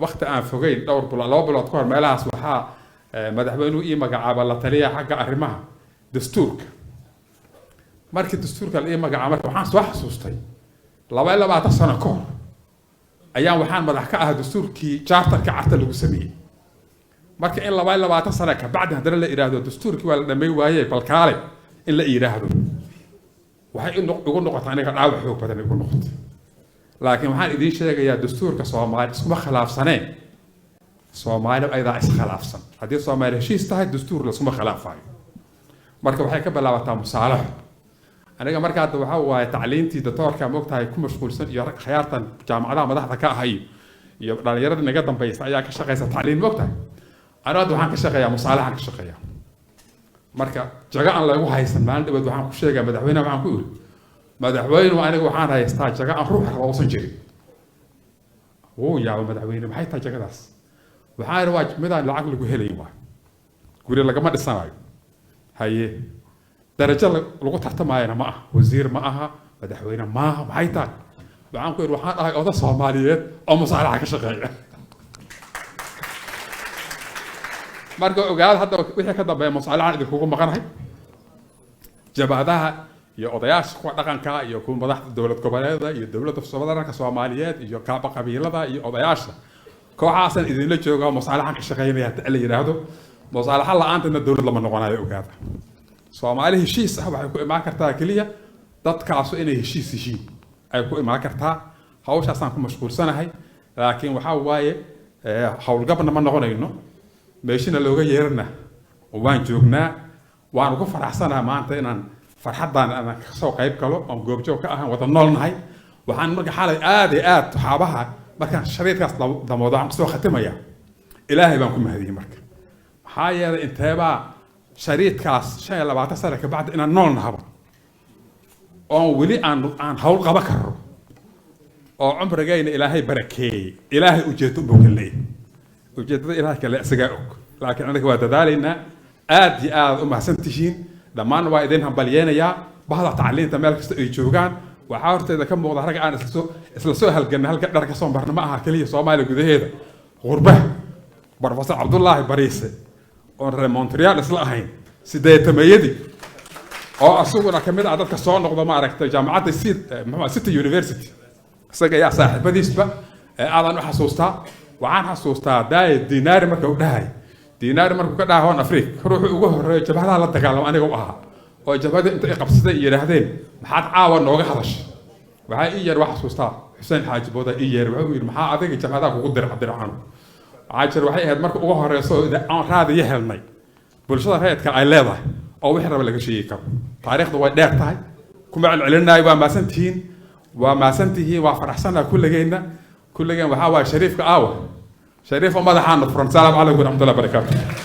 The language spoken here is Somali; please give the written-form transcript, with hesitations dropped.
Waqti aan fogeyn, dhowr bilood, 2 bilood ka hor meelahaas, waxaa madaxweynuhu ii magacaaba la taliya xagga arrimaha dastuurka. Markii dastuurka la ii magacaaba, marka waxaan soo xasuustay 22 sano ka hor ayaan waxaan madax ka ahaa dastuurkii charterka Carta lagu sameeyey. Marka in 22 sano kabacdi haddana la yidhaahdo dastuurkii waa la dhamay waaye, balkaale in la yidhaahdo, waxay igu noqotay aniga dhaawac xoog badan igu noqotay. Laakiin waxaan idiin sheegayaa, dastuurka Soomaali iskuma khilaafsaneen, Soomaali ayadaa iskhilaafsan. Haddii Soomaali heshiis tahay, dastuur laskuma khilaafayo. Marka waxay ka bilaabataa musaalaxo. Aniga marka hadda waxaa waaye tacliintii doctoorka moogtahay ku mashquulsan iyo rag khiyaartan jaamacadaha madaxda ka ahay iyo dhalinyarada naga dambaysa ayaa ka shaqeysa tacliin, moogtahay. Aniga hadda waxaan ka shaqeeyaa musaalaxan ka shaqeeyaa. Marka jago aan lagu haysan, maalin dhaweed waxaan ku sheegaa madaxweynaha, waxaan ku iri: "Madaxweynuhu, aniga waxaan haystaa jago aan ruux raba uusan jirin." Wuu yaaba madaxweyne: "Maxay tahay jagadaas?" Waxaan idhi: "Waa midaan lacag lagu helayn, waay guri lagama dhisanayo, haye, darajo lagu tartamaayana ma aha, wasiir ma aha, madaxweyne maaha, maxay tahay?" Waxaan ku idhi: "Waxaan dhahay oda Soomaaliyeed oo musaalaxa ka shaqeeya." Marka ogaada, hadda wixii ka dambeeya musaalaxan idinkugu maqanahay. Jabhadaha iyo odayaasha kuwa dhaqanka iyo kuwa madaxda dowlad goboleeda iyo dowladda federaalka Soomaaliyeed iyo kaaba qabiilada iyo odayaasha kooxaasan idinla jooga, musaalaxan ka shaqeynaya. Hadda la yidhaahdo musaalaxa la-aantana dowlad lama noqonayo. Ogaada, Soomaali heshiis ah waxay ku imaan kartaa keliya dadkaasu inay heshiis yihiin ay ku imaan kartaa. Hawshaasaan ku mashquulsanahay. Laakiin waxaa waaye howlgabna ma noqonayno, meeshina looga yeerana waan joognaa. Waan ugu faraxsanahay maanta inaan farxaddan aan kasoo qayb galo oon goobjoog ka ahaan, wada noolnahay. Waxaan marka xalay aad iyo aad waxaabaha markaan shariidkaas damoodo, waxaan kusoo khatimaya: Ilaahay baan ku mahadiyey. Marka maxaa yeelay inteebaa shariidkaas 25 sano kabacdi inaan nool nahaba oon weli aan hawl qaba karro oo cumrigayna Ilaahay barakeeyey, Ilaahay ujeedo unbuu ka leeyahay. Ujeeddada Ilaahay kale isagaa og, laakiin anaga waa dadaalaynaa. Aad iyo aad u mahadsan tihiin dhammaan, waa idin hambalyeynayaa bahda tacliinta meel kasta ay joogaan. Waxaa horteeda ka muuqda rag aan isla soo halganna, halka dhar ka soo marna ma aha keliya Soomaaliya gudaheeda, qurbaha. Professor Cabdullaahi Bariise oon reer Montreal isla ahayn sideetameeyadii, oo asaguna kamid ah dadka soo noqda, ma aragtay, jaamacadda muxuu City University, isaga ayaa saaxiibadiisba aadaan u xasuustaa. Waxaan xasuustaa daaya Dinaari marka uu dhahay, Dinaari markuu ka dhahay Horn Africa, ruuxuu ugu horreeyo jabhadaha la dagaalamo aniga u ahaa, oo jabhada inta ay qabsaday yidhaahdeen: "Maxaad caawa nooga hadashay?" Waxaa ii yeer, waxaa xasuustaa, Xuseen Xaaji Booda ii yeer, wuxuu yidhi: "Maxaa adiga jabhadaha kugu dir Cabdiraxmaan?" Waxaa jira, waxay ahayd marka ugu horeyso oo aan raadiyo helnay bulshada rayidka ay leedahay oo wixii raba laga sheegi karo. Taariikhdu way dheer tahay, kuma celcelinaayo. Waa mahadsantihiin, waa mahadsantihiin, waa faraxsanaha kulligeenna, kulligeen. Waxaa waaye shariifka aawa, shariif oo madaxaana furan. Salaamu calaykum waraxmatullahi barakaatu.